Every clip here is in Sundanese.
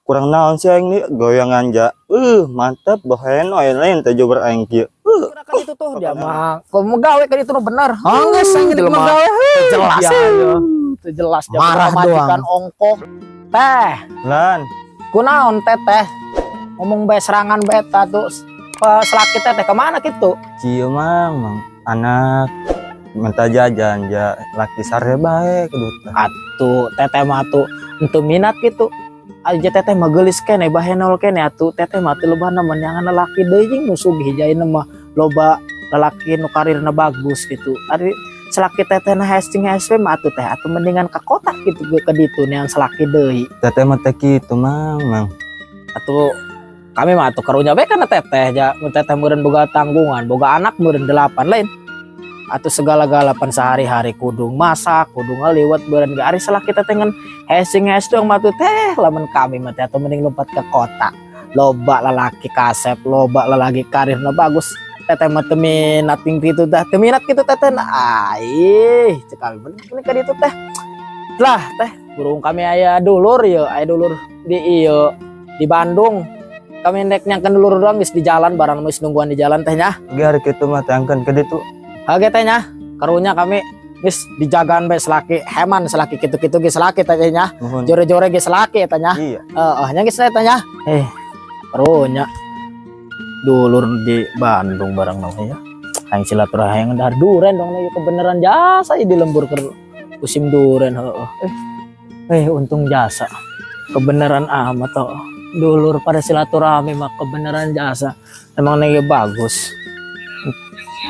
Kurang naon sih aing nih goyangan ja. Mantap bahen aya lain teh jober aing kieu. Kan itu tuh dia mah kalau mau gawe kan itu nu bener. Oh, geus aing Jelema. mah gawe. Jelas Ya, ya. Itu jelas dia Marah majikan ongkoh. Teh, Lan, kunaon teteh? Ngomong bae serangan beta tuh selaki teteh kemana gitu? Kieu mang, mang anak minta jajan ja laki sare bae kudu teh. Atuh teteh mah tuh ente minat gitu. Aja teteh mah geulis kene bahenol kene, atuh teteh mah teu lebahna menyangan lalaki deui jeung nu sugih, jaina mah loba lalaki nu karirna bagus gitu. Ari selaki teteh na hesting heswe mah atuh teh atuh mendingan ka kota gitu ke ditu neang selaki deui. Teteh mah teh kitu mang, mang. Atuh kami mah atuh karunya bae kana teteh ja, mun teteh meureun boga tanggungan, boga anak meureun delapan lain. Atuh segala-gala pan sehari-hari kudu masak, kudu ngaliwet meureun ge, ari salaki teteh ngan hesing hes doang mah atuh teh, lamun kami mah teh atuh mending lompat ke kota. Loba lalaki kasep, loba lalaki karirna bagus. Teteh mah teu minat ting kitu teh, teu minat kitu teteh. Nah, ih, cek kami mending ka ditu teh. Lah teh, burung kami aya dulur ieu, aya dulur di ieu di Bandung. Kami nek nyangkeun dulur doang geus di jalan barang geus nungguan di jalan teh nya. Ge hari kitu mah teangkeun ke ditu. Oke teh nya, karunya kami geus dijagaan bae selaki heman, selaki kitu-kitu geus selaki teh nya. Nuhun. Jore-jore geus selaki teh nya. Iya. Heeh, nya geus teh nya. Karunya dulur di Bandung barang namanya. Hayang silaturahmi hayang dahar duren dong ieu kebenaran jasa ieu di lembur keur musim duren heeh. Untung jasa. Kebenaran amat oh. Dulur pada silaturahmi mah kebenaran jasa. Emang nih bagus.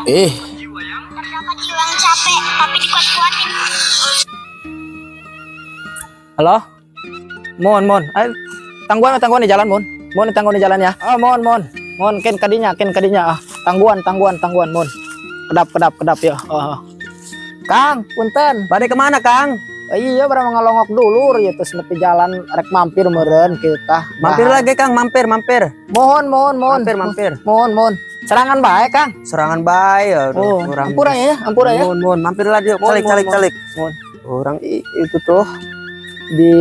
Terdapat jiwa yang capek, tapi dikuat-kuatin. Halo? Mohon, mohon. Ayo, tangguhan, tangguhan di jalan, mohon. Mohon tangguhan di jalan ya. Oh, mohon, mohon. Mohon ken kadinya, ken kadinya. Ah, tangguhan, tangguhan, tangguhan, mohon. Kedap, kedap, kedap ya. Oh. Kang, punten. Bade kemana, Kang? Iya, barang ngalongok dulur ya terus nepi jalan rek mampir meureun kita. Mampir lagi, Kang, mampir, mampir. Mohon, mohon, mohon. Mampir, mampir. Mohon, mohon. Serangan bae, Kang. Serangan bae ya. Oh, orang. Ampura ya, ampura ya. Mohon, mohon, mampir lah dia. Mohon, Calik, calik, mohon, calik. Mohon. Orang itu tuh. Di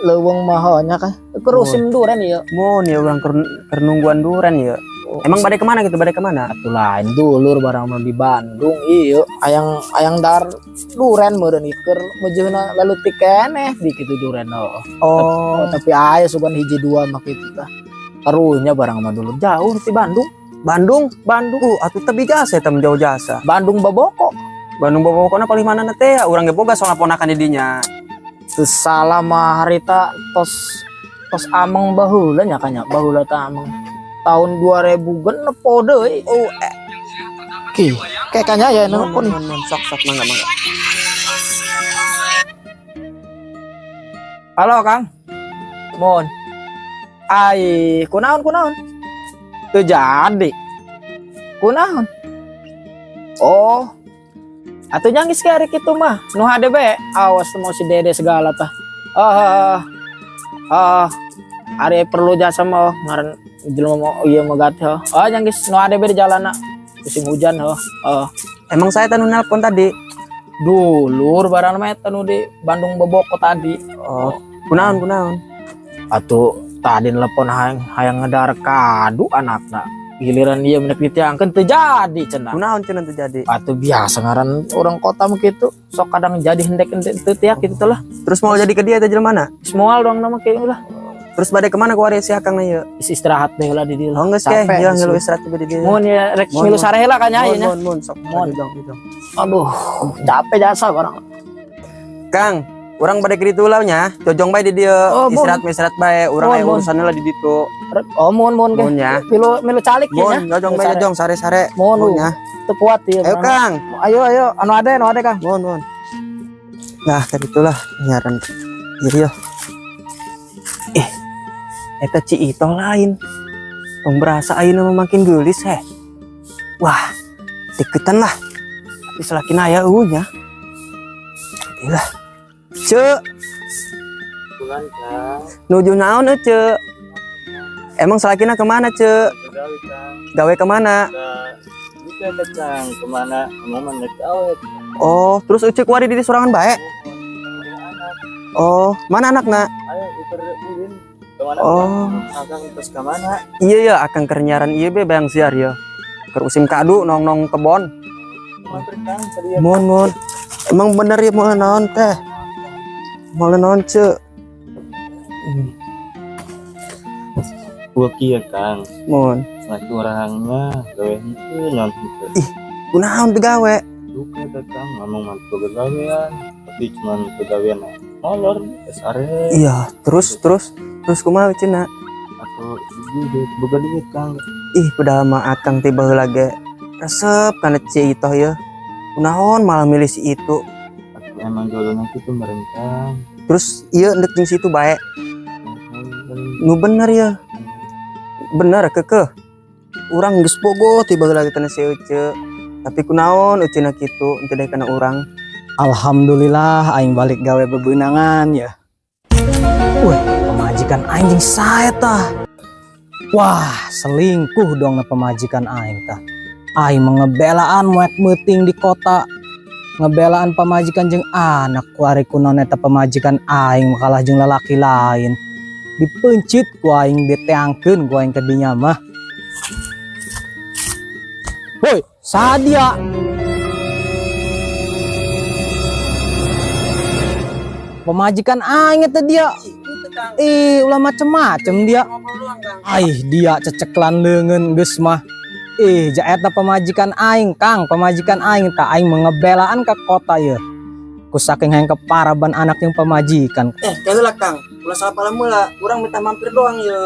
leuweung mahonya kan. Kerusim duren ya. Mohon ya orang keur nungguan duren ya. Oh, Emang bade kemana gitu? Bade kemana? Atuh lain dulur barang mah di Bandung iya ayang ayang dar duren meureun ieu meujeuhna lalutik keneh di kitu duren oh. Oh, Oh, tapi aya sugan hiji dua mah kitu tah. Karunya barang mah dulur jauh di Bandung. Bandung. Bandung. Atuh tebi jasa eta mah jauh jasa. Bandung Baboko. Bandung Baboko paling mana teh ya? Urang ge boga soal ponakan di dinya. Teu salah mah harita tos tos ameng baheula nya kanya baheula teh ameng tahun 2000 genep po deui. Oh, Ki, kayak kanya ya mohon, nelpon. Mohon, mohon, sok sok mangga mangga. Halo Kang. Mohon. Ai, kunaon kunaon? Teu jadi. Kunaon? Oh. Atuh nyangis ke hari kitu mah. Nu hade bae. Awas mau si Dede segala tah. Ah. Ah. Ari perlu jasa mah oh, ngaran jelema mau ieu mah gati oh. Ah nyangis nu hade bae di jalanna. Musim hujan oh. Oh. Emang saya tanu nelpon tadi. Dulur barang mah eta nu di Bandung Boboko tadi. Oh, kunaon kunaon? Atuh tadi nelpon hayang hayang ngedar kadu anakna. Giliran dia menek ditiangkeun teu jadi cenah. Kunaon cenah teu jadi? Atuh biasa ngaran orang kota mah kitu. Sok kadang jadi hendek hendek teu tiak gitu lah. Terus mau jadi ke dia teh jelema mana? Moal doang nama kayak lah. Terus bade kemana ku ari si Akang na ieu? Geus istirahat deh lah di dieu. Oh, geus ke, Capek, ya geus. ngelu istirahat di dieu. Mun ya rek Mun, milu mun. sare heula kan nya Mun, ieu nya. mun, mun, sok. Mun. Dong, dong. Aduh, capek jasa barang. Kang, urang bade ke ditu lah nya. Jojong bae di dieu. Oh, mun. Istirahat mah istirahat bae, urang Mun, aya mun. urusanna lah di ditu. Oh, mun mun ke. Mun ya. Milu milu calik ya nya. Mun, jojong bae Sare. jojong sare-sare. Mun Mun ya. teu kuat ieu. Ayo Kang. Ayo ayo anu ade anu ade Kang. Mun, mun. Nah, ke ditu lah nyaran. Iya, iya. Eta Ci Ito lain. Tong berasa ayeuna mah makin geulis heh. Wah, deketan lah. Tapi selaki aya eueuh nya. Lah. Ceu, Bulan Kang. Nuju naon euy, Ceu? Emang salakina kemana, Ceu? Gawe Kang. Gawe kemana? Bisa Kang kemana? Mau nek gawe. Oh, terus Uce kuari di sorangan bae. Oh, mana anakna? Ayo iper ulin. Kemana? Oh, Akang terus ke mana? Iya ya, akang keur nyiaran ieu be bayang siar ya. Keur usim kadu nong-nong kebon. Mampir, Kang, tadi ya. Mun mun. Emang bener ya mau naon teh? Mau naon ce? Gua kieu, Kang. Mun. Laki orangnya gawe henteu naon henteu. Kunaon teu gawe? Duka teh, Kang, ngomong mantu gawean, tapi cuman kegawean molor sare. Iya, terus terus terus kumaha cenah? Atau duit boga duit, Kang. Ih, padahal mah akang teh baheula ge resep kana Ci Itoh ya. Kunaon malah milih si itu. Aku emang jodohnya kitu meureun, Kang. Terus iya endek jeung si itu bae. Nu bener ya. Bener kekeh. Urang geus bogoh ti baheula ge kana si Ece. Tapi kunaon Ece na kitu henteu daek kana urang. Alhamdulillah aing balik gawe bebenangan ya. Wih, pemajikan aing jeung sae tah. Wah, selingkuh dong na pemajikan aing tah. Aing mengebelaan moek meuting di kota. Ngebelaan pemajikan jeung anak kuari kunaon eta pemajikan aing kalah jeung lalaki lain. Dipencit ku aing, diteangkeun ku aing ke dinya mah. Woi, sadia. Pemajikan aing eta dia. Ih, ulah macem-macem dia. Aih, dia ceceklan leungeun geus mah. Ih, ja eta pemajikan aing, Kang, pemajikan aing tak aing mengebelaan ke kota ye. Ku saking hayang keparaban anak yang pemajikan. Eh, lah Kang, ulah salah paham heula. Urang minta mampir doang ye.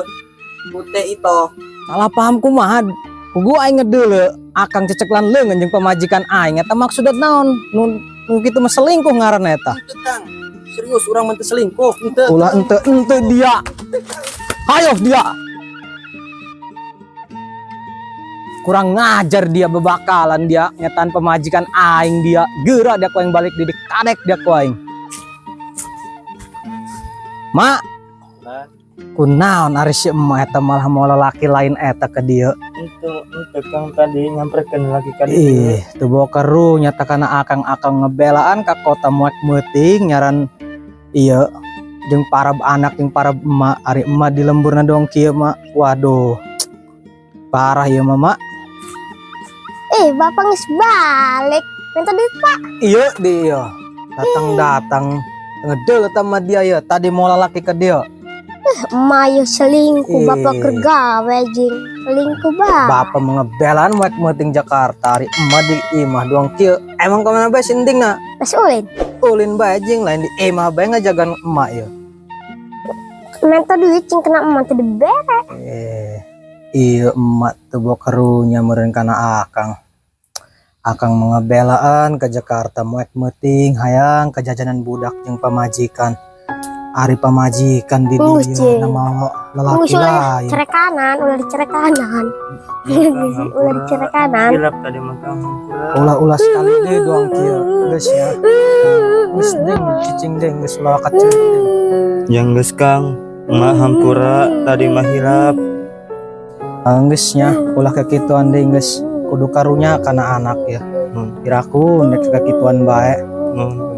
Ku Teh Itoh. Salah paham kumaha? Ku gua aing ngedeule akang ceceklan leungeun jeung pemajikan aing eta maksudna naon? Nu nu kitu mah selingkuh ngaranna eta. Henteu, Kang. Serius urang mah teu selingkuh, henteu. Ulah ente ente dia. Ayo dia. Kurang ngajar dia, bebakalan dia ngetan pemajikan aing dia. Geura dia ku aing balik didik kadek dia ku aing. Mak, Nah, kunaon ari si emak eta malah mau lelaki lain eta ke dia. Itu Kang, tadi nyamperkeun lagi ka dieu. Ih, tuh bawa keru nyata kana akang-akang ngebelaan ke kota muat meuting nyaran iya jeung para anak jeung para emak, ari emak di lemburna dong kieu mak. Waduh. Parah ya mama. Eh, bapak geus balik. Minta duit, Pak. Iya dia. Datang-datang ngedel sama dia ya. Tadi mau lalaki ke dia. Emak yo selingkuh, bapak Ih. keur gawe jeung selingkuh, Bang. Bapak mengebelaan muat meuting Jakarta, ari emak di imah doang kieu. Emang kemana bae sinding na? Geus ulin. Ulin bae jeung lain di imah bae ngajagan emak ya. Minta duit jeung kena emak teu dibere. Eh, iya emak tuh bawa kerunya meureun kana akang. Akang mengebelaan ke Jakarta muek meuting hayang kejajanan budak jeung pamajikan. Ari pamajikan di Geus, dia Cing. nama lelaki Geus ulah lain. cerekanan, ulah dicerekanan. Ulah dicerekanan. Hilap tadi mah, Kang. Hampura. Ulah-ulah sekali deh doang kieu. Geus ya. Geus ding cicing ding geus ulah kacau ding. Yang geus, Kang, emak hampura tadi mah hilap. Ah, geus nya ulah kekituan deui geus kudu karunya kana anak ya. Piraku nek kekituan bae. Mun.